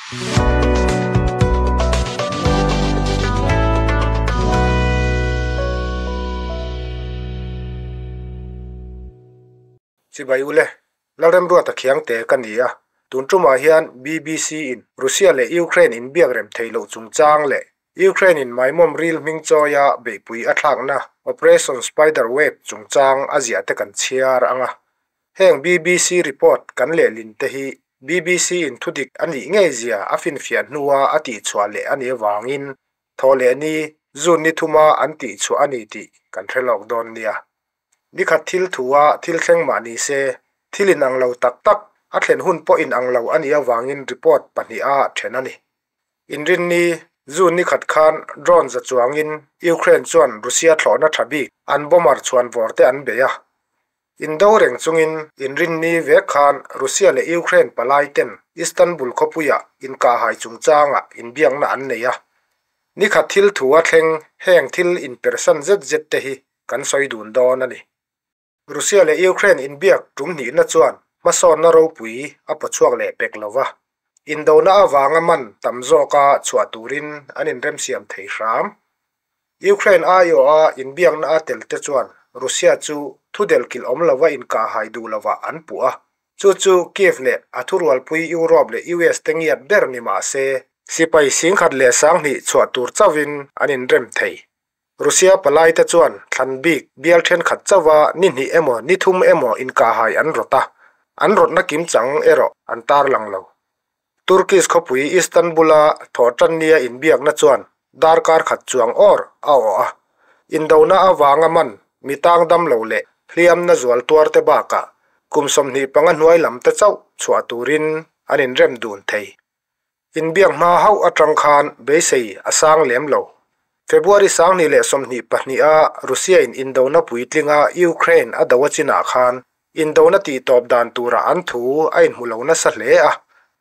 Chibai ule, Lalremruata Khiangte ka ni a, tun tumah hian BBC in Russia leh Ukraine inbiak rem thei loh chungchang leh Ukraine in maimawm ril hming chawia beihpui a thlakna Operation Spider Web chungchang a ziah te kan chhiar ang a. Heng BBC report kan lehlin te hi BBC in thudik a nih ngei zia a finfiah hnua a tihchhuah leh a nih avangin thaw leh ni June ni thuma an tihchhuah a ni tih kan hre lawk dawn nia. Nikhat thil thua thil thleng mah ni se, thil inang lo tak tak a thlen hun pawh inang lo a nih avangin report pahniha then a ni. Inrinni, June nikhat khan drone za chuangin Ukraine chuan Russia thlawhna tha bik an bomber chhuan vawr te an bei a. Indo reng chungin inrinni vek khan Russia leh Ukraine palai ten Istanbul khawpuiah inkahhai chungchangah inbiakna an nei a. Nikhat thil thua thleng heng thil inpersan zet zet te hi kan sawi dun dawn a ni. Russia leh Ukraine inbiak tum hnihna chuan hmasawnna ropui a pawchhuak leh pek lo va, indona avanga man tam zawka chhuah turin an inremsiam thei hram. Ukraine aiawha inbiakna a tel te chuan Russia chu thudelh kilh awm lova inkahhai duh lovah an puh a, chu chu Kyiv leh a thurualpui Europe leh US te ngiat ber ni mah se, sipai singkhat leh sanghnih chhuah tur chauhin an inrem thei. Russia palaite chuan thlan bik bial thenkhat chauha ni hnih emaw ni thum emaw inkahhai an rawt a, an rawtna kimchang erawh an tarlang lo. Turkish khawpui Istanbul-a thawhtannia inbiakna chuan darkar khat chuang awr a awh a, indona avanga man mi tang dam lo leh hliamna zual tuarte bakah kum 25 hnuai lam te chauh chhuah turin an inrem dun thei. Inbiak hma hauh atang khan beisei a sang lem lo. February 2022 a Russia in indona puitlinga Ukraine a do a chinah khan indona tihtawp dan tura an thu a inhmu lo nasa hle a.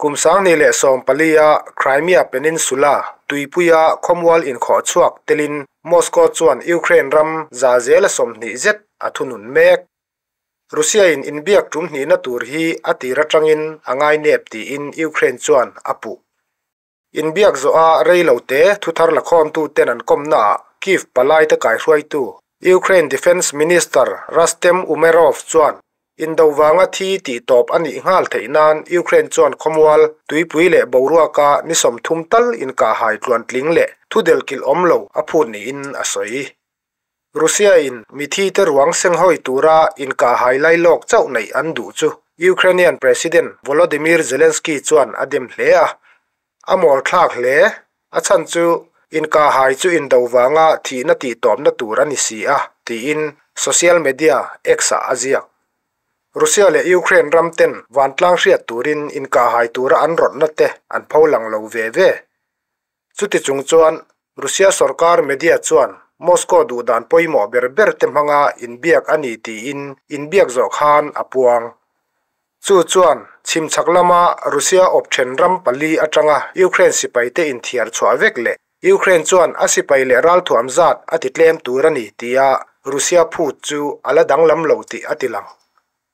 Kum 2014 a Crimea Peninsula tuipuia khawmual inkhawh chhuak telin Moscow chuan Ukraine ram za zela 20 zet a thunun mek. Russia in inbiak tum hnihna tur hi a tir atangin a ngai nep tiin Ukraine chuan a puh. Inbiak zawha rei lo te thuthar lakhawmtu ten an kawmnaah Kyiv palai te kaihruaitu Ukraine Defence Minister Rustem Umerov chuan indo wanga thi tih tawp a nih nghal theih nan Ukraine chuan khawmual tuipui leh boruaka ni 30 tal inkahhai tluan tling leh thudelh kilh awm lo a phut niin a sawi. Russia in mithi te ruang senghawi tura inkahhai lai lawk chauh nei an duh chu Ukrainian President Volodymyr Zelensky chuan a dem hle a. A mawl thlak hle, a chan chu inkahhai chu indo wanga thihna tihtawpna tur a ni si a, tiin social media X ah a ziak. Russia leh Ukraine ram ten vantlang hriat turin inkahhai tura an rawtna te an pholang lo ve ve. Chuti chung chuan Russia sarkar media chuan Moscow duhdan pawimawh ber ber te hmanga inbiak a ni tiin inbiak zawh khan a puang. Chu chuan chhimchhak lama Russia awp then ram pali atanga Ukraine sipai te inthiar chhuah vek leh Ukraine chuan a sipai leh ralthuam zat a ti tlem tur a ni tia Russia phut chu a la danglam lo tih a ti lang.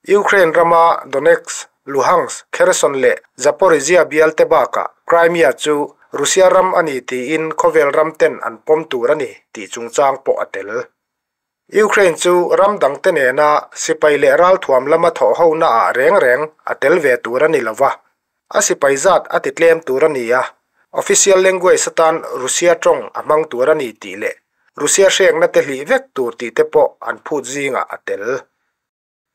Ukraine rama Donetsk, Luhansk, Kherson leh Zaporizhia bial te bakah Crimea chu Russia ram a ni tiin khawvel ram ten an pawm tur a ni tih chungchang pawh a tel. Ukraine chu ram dang te nena sipai leh ralthuam lama thawh ho na ah reng reng a tel ve tur a ni lova. A sipai zat a ti tlem tur a ni a, official language atan Russia tawng a hmang tur a ni tih leh Russia hrekna te hlih vek tur tih te pawh an phut zingah a tel.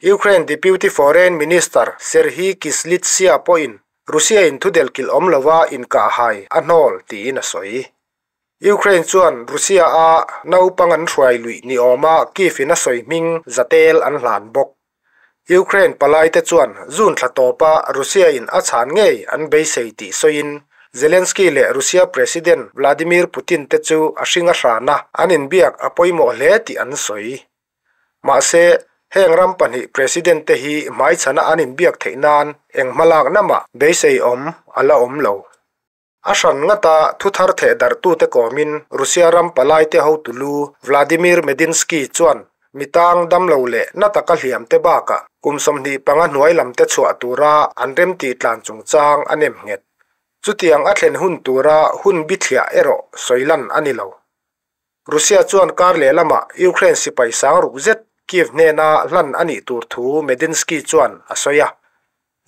Ukraine Deputy Foreign Minister Serhiy Kyslytsya pawhin Russia in thudelh kilh awm lova inkahhai a hnawl tiin a sawi. Ukraine chuan Russia a naupang an hruai luih ni awma Kyiv in a sawi hming zatel an hlan bawk. Ukraine palai te chuan June thla tawpa Russia in a chhan ngei an beisei tih sawiin Zelensky leh Russia President Vladimir Putin te chu a hringa hrana an inbiak a pawimawh hle tih an sawi. Mahse, heng ram pahnih president te hi hmaichhana an inbiak theih nan eng hmalak nama beisei awm a la awm lo. A hran ngata thuthar theh darh tu te kawmin Russia ram palai te hotulu Vladimir Medinsky chuan mitang dam lo leh na taka hliam te bakah kum 25 hnuai lam te chhuah tura an rem tih tlan chungchang a nem nghet. Chutiang a thlen hun tura hun bithliah erawh sawi lan a ni lo. Russia chuan kar lehlamah Ukraine sipai sang ruk zet Kyiv hnena hlan a nih tur thu Medinsky chuan a sawi a.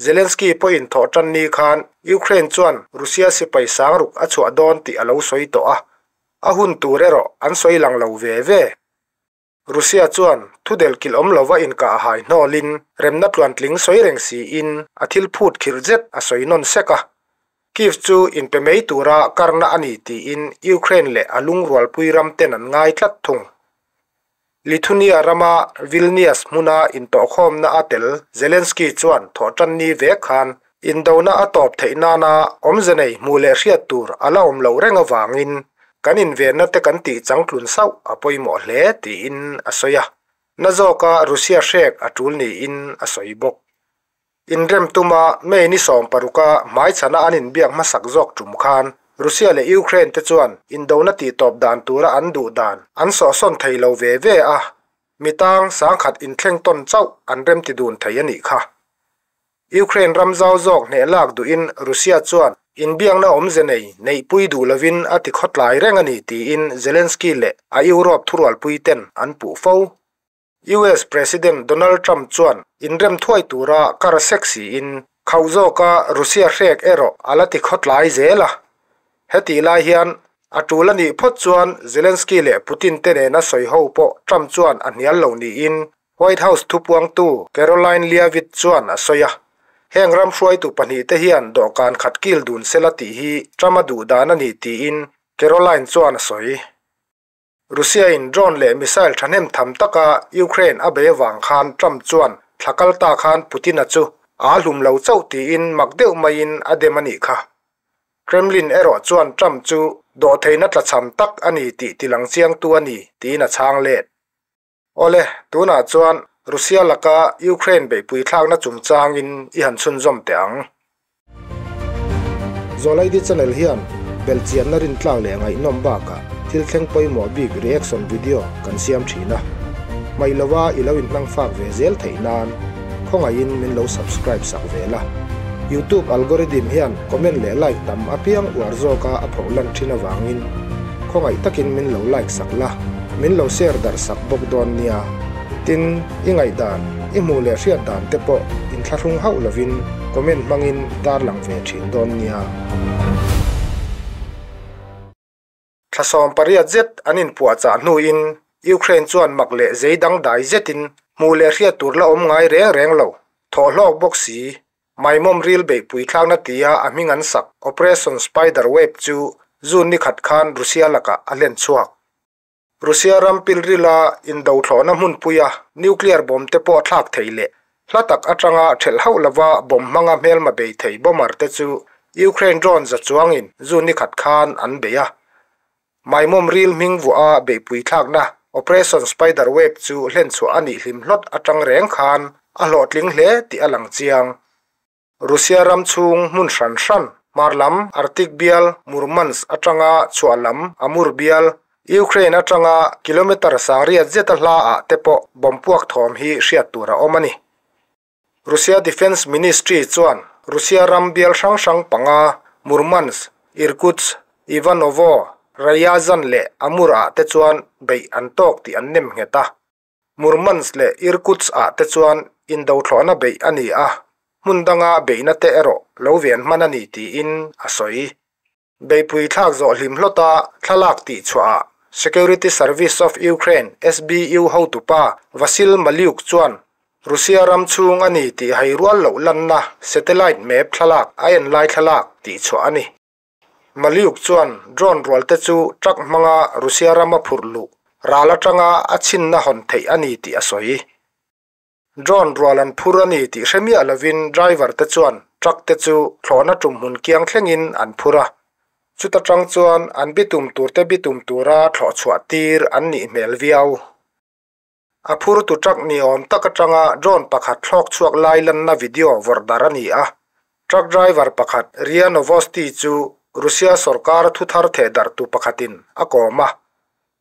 Zelensky pawhin thawhtan ni khan Ukraine chuan Russia sipai sang ruk a chhuah dawn tih a lo sawi tawh a, a hun tur erawh an sawi lang lo ve ve. Russia chuan thudel kilh awm lova inkah a hai hnawlin remna tluantling sawi reng siin a thil phut khirh zet a sawi nawn sek a. Kyiv chu inpe mai tura karna a ni tiin Ukraine leh a lungrualpui ram ten an ngai tlat thung. Lithuania rama Vilnius hmuna intawhkhawmna a tel Zelensky chuan thawhtanni vek khan indona a tawp theih nana awmze nei hmuh leh hriat tur a la awm loh reng avangin kan invenna te kan tih changtlun sauh a pawimawh hle tiin a sawi a. Na zawka Russia hrek a tul niin a sawi bawk. Inrem tuma May ni 16-a hmaichhana an inbiak hmasak zawk tum khan Russia leh Ukraine te chuan indona tihtawp dan tura an duh dan an sawhsawn thei lo ve ve a, mitang 10,000 inthleng tawn chauh an remti dun thei a nih kha. Ukraine ram zau zawk hneh lak duhin Russia chuan inbiakna awmze nei neihpui duh lovin a ti khawtlai reng a ni tiin Zelensky leh a Europe thurualpui ten an puh fo. US President Donald Trump chuan inrem thuai tura kar sek siin khauh zawka Russia hrek erawh a la ti khawtlai zel a. Hetih lai hian a tul a nih phawt chuan Zelensky leh Putin te nena sawi ho pawh Trump chuan a hnial lo niin White House thupuangtu Karoline Leavitt chuan a sawi a. Heng ram hruaitu pahnih te hian dawhkan khat kil dun sela tih hi Trump a duh dan a ni tiin Karoline chuan a sawi. Russia in drone leh missile thahnem tham taka Ukraine a bei avang khan Trump chuan thla kal ta khan Putin-a chu aa hlum lo chauh tiin mak deuh maiin a dem a nih kha. Kremlin erawh chuan Trump chu dawhtheihna tlachham tak a ni tih tilang chiangtu a ni tiin a chhang let. Awle, tunah chuan Russia laka Ukraine beihpui thlakna chungchangin i han chhunzawm teh ang. Zawlaidi channel hian belhchianna rintlak leh ngaihnawm bakah thil thleng pawimawh bik reaction video kan siam thin a. Hmaih lova i lo inhmang fak ve zel theih nan khawngaihin min lo subscribe sak ve la. YouTube algorithm hian comment leh like tam apiang uar zawka a phoh lan thin avangin khawngaih takin min lo like sak la, min lo share darh sak bawk dawn nia. Tin, i ngaihdan, i hmuh leh hriat dan te pawh inthlahrung hauh lovin comment hmangin tarlang ve thin dawn nia. Thla 18 zet an inpuahchah hnuin Ukraine chuan mak leh zei dangdai zetin hmuh leh hriat tur la awm ngai reng reng lo, thawhhlawk bawk si, maimawm ril beihpui thlakna tia a hming an sak Operation Spider Web chu June ni khat khan Russia lakah a hlen chhuak. Russia ram pilrila indo thlawhna hmunpuia nuclear bomb te pawh thlak thei leh hla tak atanga thelh hauh lova bomb hmanga hmelma bei thei bomber te chu Ukraine drone za chuangin June ni khat khan an bei a. Maimawm ril hming vuah a beihpui thlakna Operation Spider Web chu hlen chhuah a nih hlim hlawt atang reng khan a hlawhtling hle tih a lang chiang. Russia ram chhung hmun hran hran, hmar lam Arctic bial Murmansk atanga chhuah lam Amur bial, Ukraine atanga kilometre 800 zeta hla ah te pawh bomb puak thawm hi hriat tur a awm a ni. Russia Defence Ministry chuan Russia ram bial hrang hrang panga Murmansk, Irkutsk, Ivanovo, Ryazan leh Amur ah te chuan beih an tawk tih an nem nghet a. Murmansk leh Irkutsk ah te chuan indo thlawhna beih a ni a, hmun danga beihna te erawh lo ven hman a ni tiin a sawi. Beihpui thlak zawh hlim hlawta thlalak tih chhuahah Security Service of Ukraine, SBU, hotupa Vasyl Maliuk chuan Russia ram chhung a ni tih hai rual loh lanna satellite map thlalak a en lai thlalak tih chhuah a ni. Maliuk chuan drone rual te chu truck hmanga Russia rama phurh luh ral atanga a chhinna hawn theih a ni tih a sawi. Drone rual an phur a ni tih hre miah lovin driver te chuan truck te chu thlawhna tum hmun kiang thlengin an phur a. Chuta tang chuan an bitum tur te bitum tura thlawh chhuah tir an nih hmel viau. A phurtu truck ni awm tak atanga drone pakhat thlawk chhuak lai lanna video vawrh dar a ni a. Truck driver pakhat RIA Novosti chu Russia sorkar thuthar theh darhtu pakhatin a kawm a.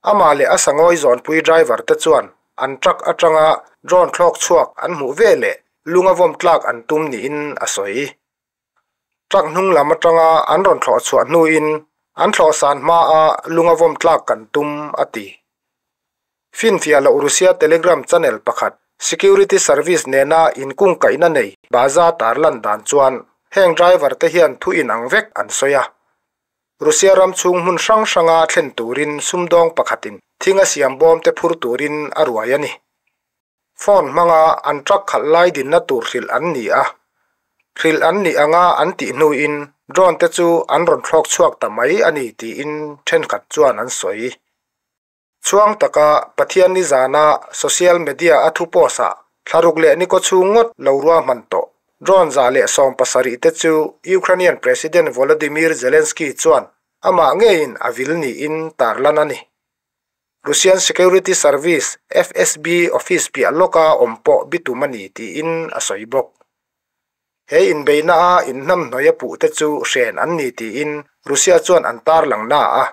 Amah leh a sangawi zawnpui driver te chuan an truck atanga drone thlawk chhuak an hmuh ve leh lunga vawm tlak an tum niin a sawi. Truck hnung lam atanga an rawn thlawh chhuah hnuin an thlawh san hmaa lunga vawm tlak kan tum, a ti. Finfiah loh Russia Telegram channel pakhat Security Service nena inkungkaihna nei Baza tarlan dan chuan heng driver te hian thu inang vek an sawi a. Russia ram chhung hmun hrang hranga thlen turin sumdawng pakhatin thinga siam bawm te phur turin a ruai a ni. Phone hmanga an truck khalh lai dinna tur hrilh an ni a. Hrilh an nih anga an tih hnuin drone te chu an rawn thlawk chhuak ta mai a ni tiin thenkhat chuan an sawi. Chhuang taka Pathian nizana social media a thu post ah thlaruk leh ni kaw chhung ngawt lo ruahman tawh drone 170 te chu Ukrainian President Volodymyr Zelensky chuan amah ngeiin a vil niin tarlan a ni. Russian Security Service, FSB, office piah lawka awm pawh bitum a ni tiin a sawi bawk. He inbeihna a inhnamhnawih a puhte chu hren an ni tiin Russia chuan an tarlang na a.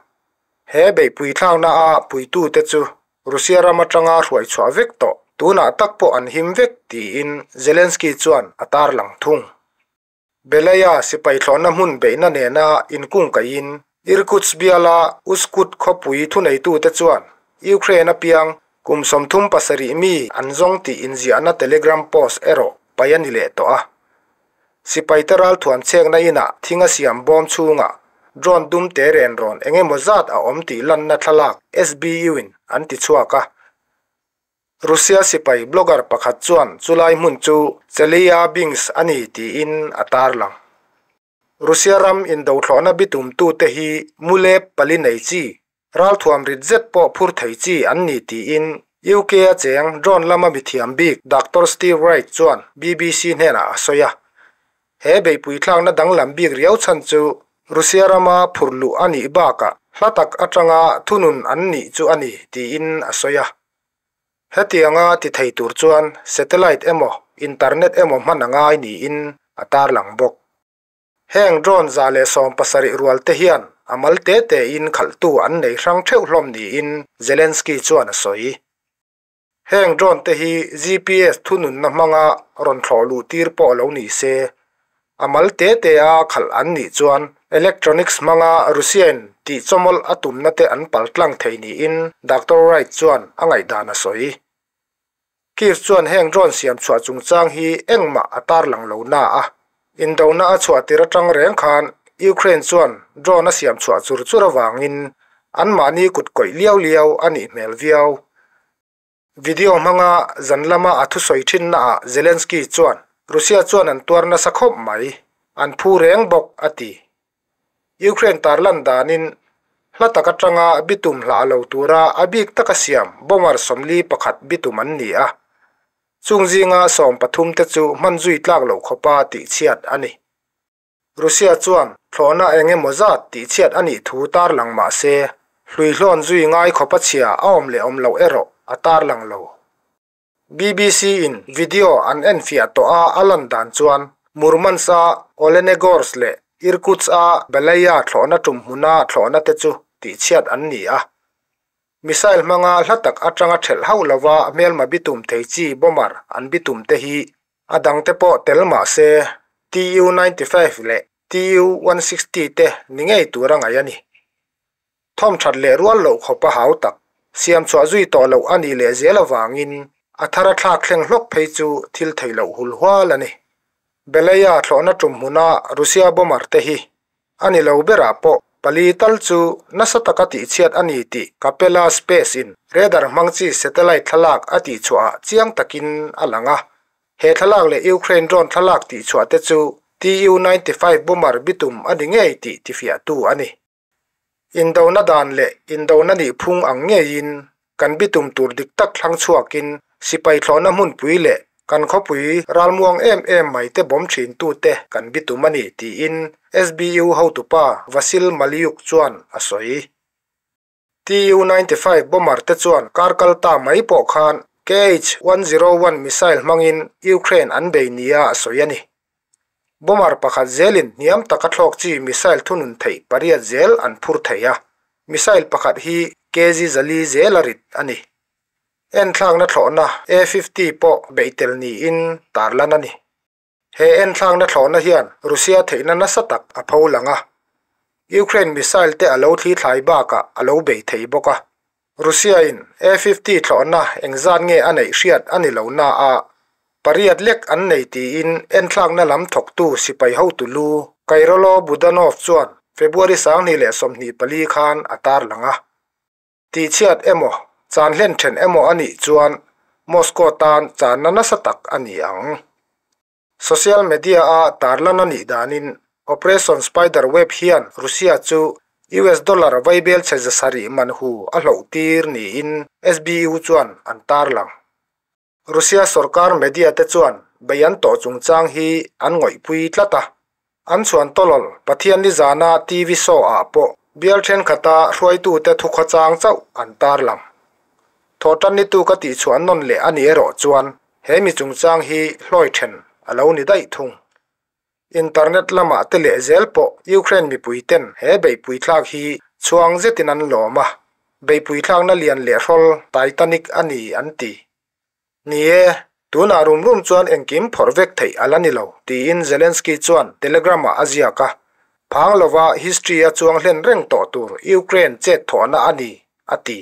He beihpui thlakna a puitute chu Russia ram atanga hruai chhuah vek tawh, tunah tak pawh an him vek tiin Zelensky chuan a tarlang thung. Belaya sipai thlawhna hmun beihna nena inkungkaihin Irkutsk biala Uskut khawpui thuneitute chuan Ukraine apiang kum 37 mi an zawng tih inziahna Telegram post erawh paih a ni leh tawh a. Sipaite ralthuam chhekna inah thinga siam bawm chhungah drone dum te ren rawn eng emaw zat a awm tih lanna thlalak SBU-in an ti chhuak a. Russia sipai blogger pakhat chuan chulai hmun chu Chelyabinsk a ni tiin a tarlang. Russia ram indothlawhna bitumtute hi mulep pali nei chi, ralthuam rit zet pawh phur thei chi an ni tiin UK a cheng drone lama mithiam bik Doctor Steve Wright chuan BBC hnenah a sawi a. He beihpui thlakna danglam bik riau chhan chu Russia rama phur luh a nih bakah hla tak atanga thunun an nih chu a ni tiin a sawi a. Hetianga ti thei tur chuan satellite emaw internet emaw hman a ngai niin a tarlang bawk. Heng drone 170 rual te hian a mal te tein khalhtu an nei hrang theuh hlawm niin Zelensky chuan a sawi. Heng drone te hi GPS thununna hmanga rawn thlawh luh tir pawh lo ni se. A mal te te a khalh an nih chuan electronics hmanga Russian tih chawmawlh a tumna te an pal tlang thei niin Doctor Wright chuan a ngaihdan a sawi. Kyiv chuan heng drone siam chhuah chungchang hi engmah a tarlang lo na a. Indona a chhuah tir atang reng khan Ukraine chuan drone a siam chhuah chur chur awangin an mahni kut kawih liau liau a nih hmel viau. Video hmanga zan lama a thusawi thin na ah Zelensky chuan Russia chuan an tuar nasa khawp mai, an phu reng bawk a ti. Ukraine tarlan danin hla tak atanga bitum hlah lo tura a bik taka siam bomber 41 bitum an ni a. Chung zinga 13 te chu hman zui tlak lo khawpa tih chhiat a ni. Russia chuan thlawhna eng emaw zat tih chhiat a nih thu tarlang mah se, hlui hlawn zui ngai khawpa chhia a awm leh awm loh erawh a tarlang lo. BBC in video an en fiah tawh a a lan dan chuan Murmansk a Olenegorsk leh Irkutsk a Belaya thlawhna tum hmuna thlawhna te chu tih chhiat an ni a. Missile hmanga hla tak atanga thelh hauh lova hmelma bitum thei chi bomber an bitum te hi a dang te pawh tel mah se Tu-95 leh Tu-160 te ni ngei tur a ngaih a ni. Thawm that leh rual loh khawpa hau tak, siam chhuah zui tawh loh a nih leh zel awangin a thar a thlak thleng hlawk phei chu thil thei loh hul hual a ni. Belaya thlawhna tum hmuna Russia bomber te hi a ni lo berah pawh pali tal chu nasa taka tih chhiat a ni tih Capella Space in radar hmang chi satellite thlalak a tih chhuah chiang takin a lang a. He thlalak leh Ukraine drone thlalak tih chhuah te chu Tu-95 bomber bitum a ni ngei tih tifiahtu a ni. Indona dan leh indona nih phung ang ngeiin kan bitum tur dik tak thlang chhuakin sipai thlawhna hmunpui leh kan khawpui ralmuang em em mai te bawm thin tu te kan bitum a ni tiin SBU hotupa Vasil Maliuk chuan a sawi. Tu-95 bomber te chuan kar kalta mai pawh khan KH-101 missile hmangin Ukraine an bei nia a sawi a ni. Bomber pakhat zelin hniam taka thlawk chi missile thunun thei pariat zel an phur thei a. Missile pakhat hi kg 400 zel a rit a ni. En thlakna thlawhna A-50 pawh beitel niin tarlan a ni. He enthlakna thlawhna hian Russia theihna nasa tak a pho lang a, Ukraine missile te a lo thli thlai bakah a lo bei thei bawk a. Russia in A-50 thlawhna engzat nge a neih hriat a ni lo na a, pariat lek an nei tiin enthlakna lam thawktu sipai hotu lu Kyrylo Budanov chuan February 2024 khan a tarlang a. Tihchhiat emaw, chan hlen then emaw a nih chuan Moscow tan channa nasa tak a ni ang. Social media a tarlan a nih danin Operation Spider Web hian Russia chu US dollar vaibel chhe 700 man hu a hloh tir niin SBU chuan an tarlang. Russia sorkar media te chuan bei an tawh chungchang hi an ngawihpui tlat a. An chhuan tawlawl Pathian nizana TV show ah pawh bial thenkhat-a hruaitute thukhawchang chauh an tarlang. Thawhtan nitu ka tihchhuah nawn leh a ni erawh chuan he mi chungchang hi hlawi then a lo ni daih thung. Internet lamah te leh zel pawh Ukraine mipui ten he beihpui thlak hi chhuang zetin an lawm a, beihpui thlakna lian leh hrawl Titanic a ni an ti. Ni e, tunah rum rum chuan engkim phawrh vek theih a la ni lo, tiin Zelensky chuan Telegram-ah a ziak a. Phang lova history a chuang hlen reng tawh tur Ukraine chet thawhna a ni, a ti.